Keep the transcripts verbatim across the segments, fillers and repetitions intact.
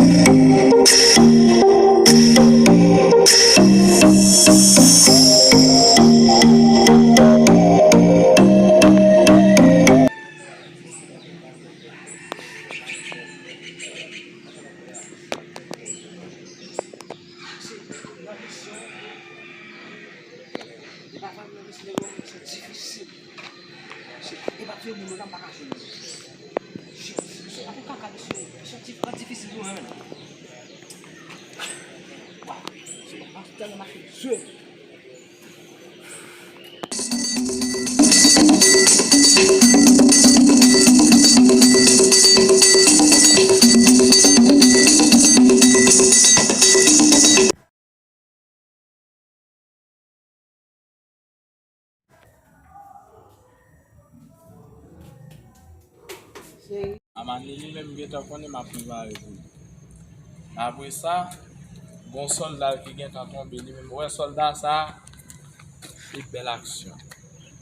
E pa fè mwen, mesye, nèg yo, misye difisil. Mesye, e pa fè mwen, mwen pa ka jwenn. Shit, misye, pa pou kaka, mesye, misye difisil pou mwen menm. Waw, misye, mwen tèlman mache jwe. Amani li menm gentan konnen m ap prepare pou li. Apre sa, gon sòlda ki gentan tonbe li menm. Ou wè sòlda sa, li bèl aksyon,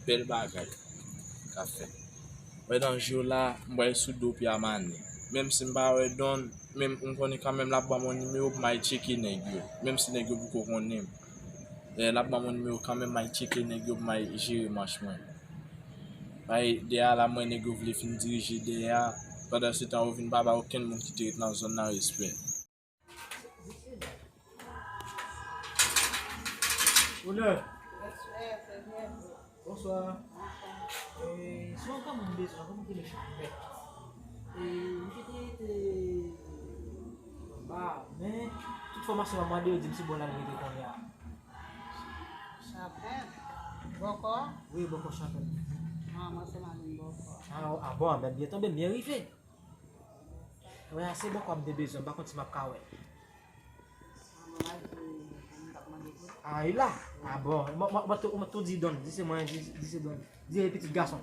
bèl bagay k ap fèt. Wè nan jou la, m pral sou do pye Amani. Menm si m pa wè Don, menm m konnen kanmenm l ap ban m yon nimewo pou m al tcheke nèg yo. Menm si nèg yo poko konnen m. Eh, l ap ban m yon nimewo kanmenm, m al tcheke nèg yo pou m al jere manch mwen. Bay dèyè a la, m wè nèg yo vle fin dirije dèyè a. Pandan se tan, yo vin pa ba okenn moun ki te ret nan zòn nan respè. Onè. Bonswa. Bonswa. Eh, se yon granmoun m bezwen, yon granmoun ki rele Chanpè. Eh, misye te rete anba, men tout fòmasyon m ap mande yo di m se bò la l rete kounye a. Chanpè? Bòkò? Wi, bòkò Chanpè. Ah, mwen se madanm bòkò. Ah, ah bon, m byen tonbe, m byen rive. Wè, a se bòkò m te bezwen, m pa konn si m ap ka wè. Ah, bon, m al di, m t ap mande pou li. Ah, li la? Ah, bon. Mwen, mwen, mwen tou, mwen tou di Don, di se mwen, di, di se Don. Di se pitit gason.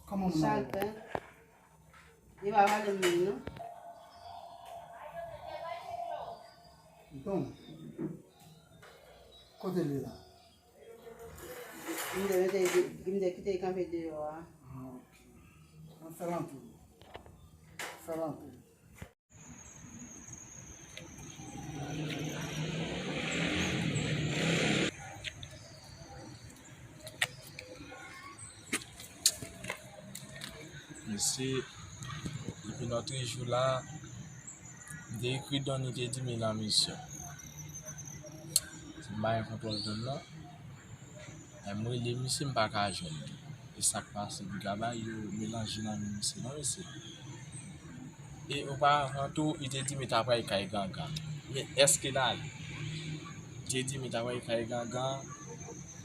Kòman moun nan ye? Chanpè. Li pa pale m menm, non. Bon. Kote l ye la? M te mete, m te kite l kanpe deyò a. Ah, ok. Ann fè l antre. Fè l antre. Mesye, depi lòt jou la, m te ekri Don, li te di m li nan misyon. M pa gen kontwòl Don nan. Lè m rele misye, m pa ka jwenn li. E sa k pase, piga bagay yo melanje nan men misye, non, mesye. E oparavan tou, li te di m li ta pral kay Gangan. Men èske l ale? Li te di m li ta pral kay Gangan.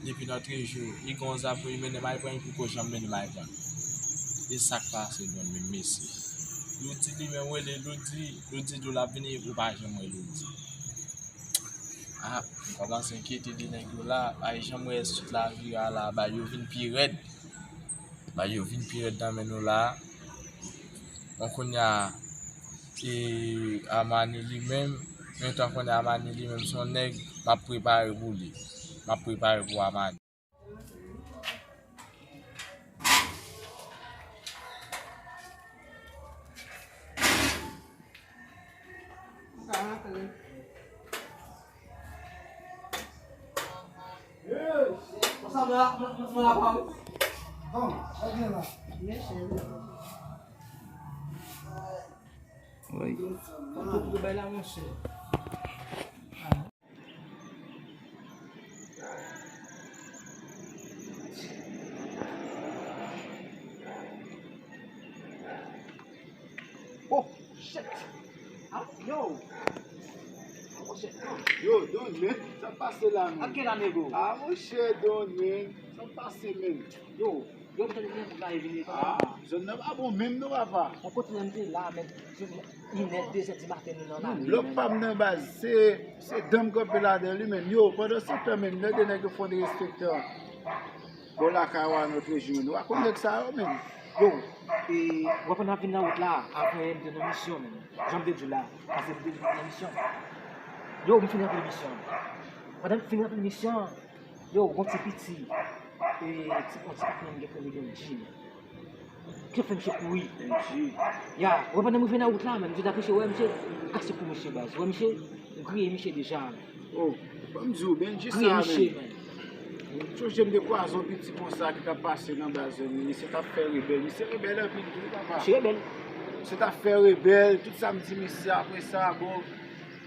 Depi lòt jou, li gen yon zam pou li mennen m al pran, li poko janm mennen m al pran. E sa k pase, Don, menm mesye. Loudi li menm rele Loudi, Loudi di w l ap vini, ou pa janm wè Loudi. Ah, m kòmanse enkyete de nèg yo la, ay jan m wè tout lavira la, bagay yo vin pi rèd. Bagay yo vin pi rèd nan men nou la. Bon, kounye a, e, Amani li menm, menm tan konnen Amani li menm se yon nèg, m ap prepare pou li. M ap prepare pou Amani. Wi. Oh, shit. Ah, yo. Oh, shit. Yo, Don, men, sa k pase la, men? Ak ki la, nego? Ah, monchè, Don, men, sa k pase, men? Yo, yo, m tande gen moun la vini. Ah, zòn nan pa bon menm non, papa. Yon kote m te la, men, inè, dezè di maten, nou nan lari. Lòk pa m nan baz, se, se danm kanpe ladan li menm. Yo, pandan se tan menm, nan de nèg yo fon derespektan. Bò lakay ou a, nou te jwenn ou. A konn nèg sa yo menm. Yo, e, w ap konn ap vin nan wout la, avan yè m te nan misyon menm. Jan m te di w la, pase m te nan misyon. Yo, m fin ranpli misyon. Pandan m fin ranpli misyon, yo, gon ti piti, e, ti, yon ti piti menm gen pou li gen Jim. Misye fè misye kouri. Ya, wè pandan m rive nan wout la, men, misye ta kouche, wè, misye kase kou misye baz. Wè, misye, m griye misye deja, men. Oh, ban m di w, Benji sa, men. Griye misye, men. Sonje m te kwaze yon piti konsa ki t ap pase nan baz, men misye t ap fè rebèl. Misye rebèl anpil tou, papa. Misye rebèl. Misye t ap fè rebèl, tout sa m di misye, apre sa, bon,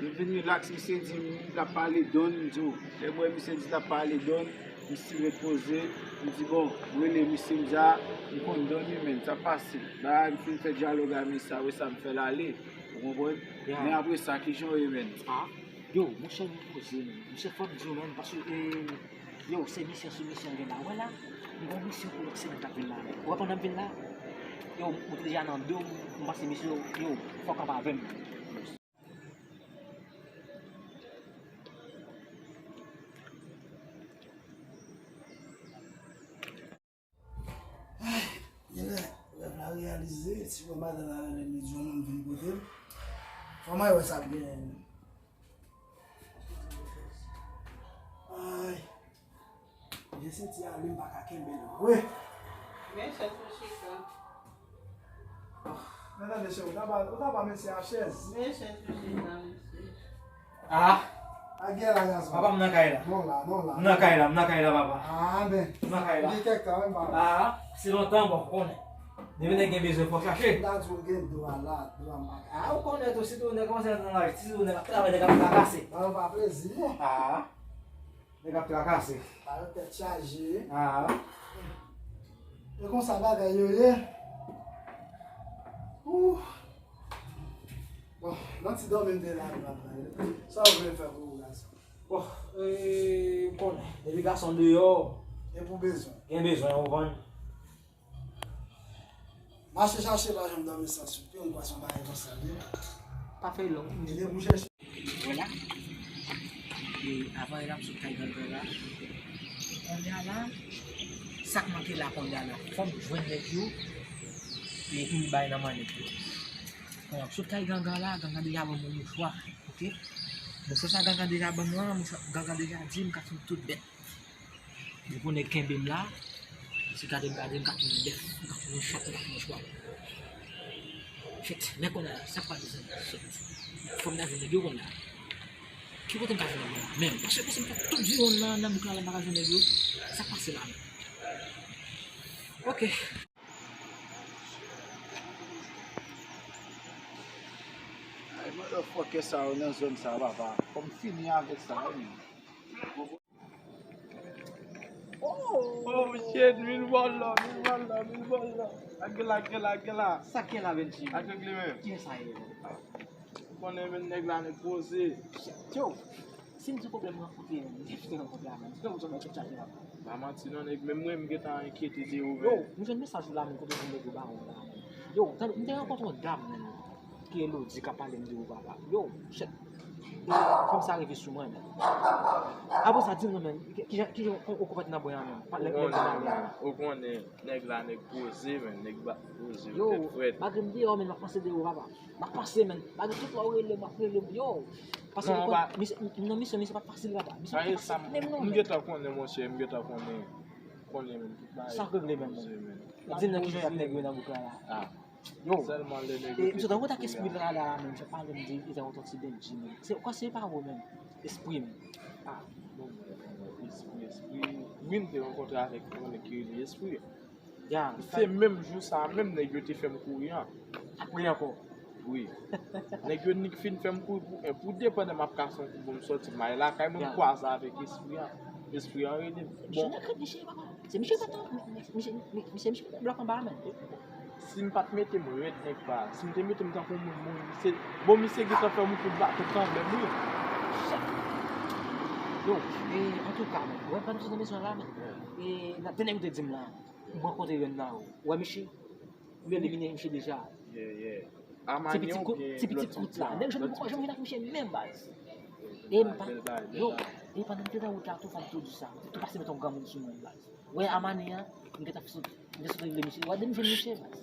m vin rilaks, misye di m l ap pale Don, m di w. Lè m wè misye di l ap pale Don, m still ret poze, m di, bon, m rele misye, m di, a, m konn Don wi, men, sa pase. Bagay, m fin fè dyalòg ak misye, apre sa, m fè l ale. Ou konprann? Ya. Men apre sa, kijan w ye, men? A, yo, monchè, nou poze, men. Monchè, fò m di w, men, paske, e, yo, se misyon sou misyon gen la. Wè la, m gon misyon pou lòt semèn k ap vin la. Wè pandan m vin la, yo, m te deja nan do, m pase misyon, yo, fò w kanpe avè m. Ay, genlè, rèv la reyalize, ti bò madanm la rele m, li di yon moun vin kote l. Fò m al wè sa ap genyen. Ay, jen senti ale, m pa ka kenbe l vre. Men chèz pou chita. Men tande, cheri, ou ta ba, ou ta ba mesye a chèz. Men chèz pou chita, mesye. Ah! A gen la, gason. Papa, m nan kay la. Non la, non la. M nan kay la, m nan kay la, papa. Ah, men. M nan kay la. Gen kèk tan, wi, papa. Ah, se lontan, bon, ou konnen. Depi nèg gen bezwen, fò chache. M ta di w gen dwa la, dwa m pa ka. Ah, ou konnen tou, sitou nèg kòmanse nan laj, sitou nèg ap travay, nèg ap trakase. Nan pa plezi, non. Ah. Nèg ap trakase. Ba yo tèt chaje. Ah. E konsa bagay yo ye. Ouh. Bon, nan ti dòmi m te la, m pa pran. Sa w vle fè pou ou, gason? Bon, e, ou konnen, depi gason deyò. E pou bezwen. Gen bezwen, ou konprann. Mache chache pa janm dòmi san soupe, m kwè se yon bagay konsa l ye. Pa fè l long. E depi w chèche. Vwala. E avan yè la m sot kay gangan la. Kounye a la, sa k manke la kounye a la, fò m jwenn nèg yo, e pou m bay nan men nèg yo. Bon, m sot kay gangan la, gangan deja ban m yon mouchwa, oke? Mouchwa sa gangan deja ban m lan, mouchwa, gangan deja di m ka tounen tout bèt. Depi yon nèg kenbe m la, si gade m gade m ka tounen bèf, m ka tounen chat, m ka tounen chwal. Shit, men kounye a, sa k pase, shit. Fò m ta jwenn nèg yo kounye a. Ki kote m ka jwenn nèg yo la? Men, paske, paske m fè tout viwonn nan, nan bouk la, la, m pa ka jwenn nèg yo. Sa k pase la menm? Oke. Ay, motherfucker sa yo nan zòn sa, papa. Fò m fini avèk sa, wi. Oh, shit, mil vòlò, mil vòlò, mil vòlò. Ak gen la, ak gen la, ak gen la. Sa k gen la, Benji? Ak regle men. Kiyès sa ye? Ou konnen men nèg la, nèg poze. Yo, si m di pwoblèm rankontre, men, m te fini rankontre a, men. Se pou sa mwen te chaje la. Pa manti non, nèg, menm mwen, m gentan enkyete de ou, yo, men. M jwenn mesaj ou la, men, kote w jwenn nèg yo ba ou la, men. Yo, tande, m te rankontre yon dam, men. Ki Elodie k ap pale m de ou, papa. Yo, shit. Fanm sa rive sou mwen, men. Apre sa, di m non, men, ki, kijan, kijan ou konpòte nan bwen an, men? Ou konnen, ou konnen, nèg la, nèg poze, men, nèg ba, poze, yo, tèt frèt. Malgre m deyò, men, m ap panse de ou, papa. M ap panse, men. Malgre tout lè ou rele m, w ap rele m, yo. Paske nan misyon, misyon pa t fasil, papa. Misyon pa t fasil menm, non, men. M gentan konnen, monchè, m gentan konnen. Konnen, men, tout bagay. Sa k regle, men, poze, men. Di m nan kijan y ap nèg yo nan bouk la, la. Ah. Yo, sèlman lè nèg yo te fin kouri a. M sot an kontak espri la, la, la, men, m fè pale m di, li te kontan ti Benji, men. Se, kwa se pa ou, men. Espri m. Ah, bon, espri, espri. Wi, m te rankontre avèk yon nèg ki rele Espri. Ya, se menm jou sa a, menm nèg yo te fè m kouri an. Kouri ankò. Wi. Nèg yo nik fin fè m kouri pou, pou de pandan m ap kase yon kou pou m sòti, m ale lakay mwen, m kwaze avèk Espri an. Espri an rele m. Bon. Misye nèg rèd, misye, papa. Se misye ki pa t, misye, misye, misye, misye blòk anba a, men. Si m pa t mete m rèd nèg pa, si m te mete m tankou moun, moun, misye, bon, misye gentan fè m yon kout baton kanmenm, wi. Yo, e, antouka, men, wè, pandan m sot nan mezon la, men, e, nan, de nèg yo te di m la, m rankontre youn nan yo. Wè, misye, m elimine misye deja. Yeah, yeah. Ti pitit kout, ti pitit kout la. Nèg yo poko janm vin ak misye menm, baz. E m pa, yo, e pandan m te nan wout la tou, fò m tou di sa. M te tou pase met yon granmoun sou mwen, baz. Wè, Amani an, m gentan sot, m te sot regle misye. Wè, de m jwenn misye, baz.